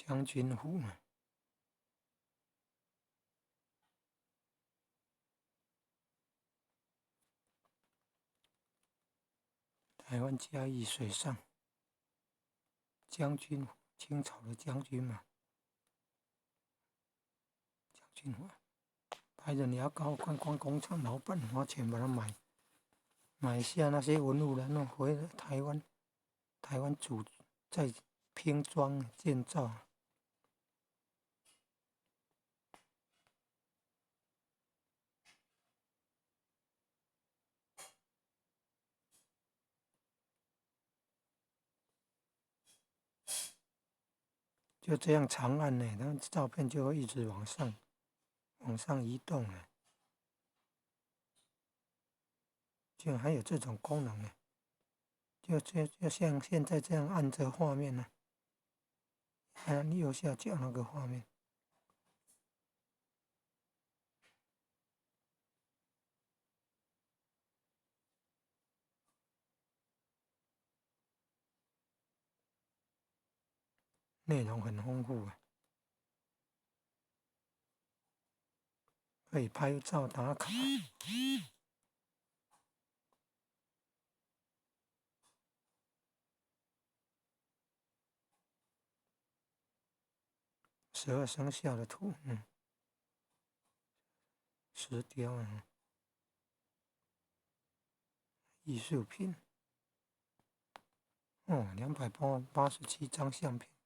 將軍府嘛，台灣嘉義水上將軍府，清朝的將軍嘛，將軍府，白人牙膏觀光工廠老闆花錢把它買，買下那些文物，然後回來台灣，台灣組再拼裝建造。就這樣長按呢，那照片就會一直往上，往上移動了。居然還有這種功能呢，就這就像現在這樣按著畫面呢，按右下角那個畫面，內容很豐富啊，可以拍照打卡。十二生肖的圖，石雕啊，藝術品，哦，287張相片。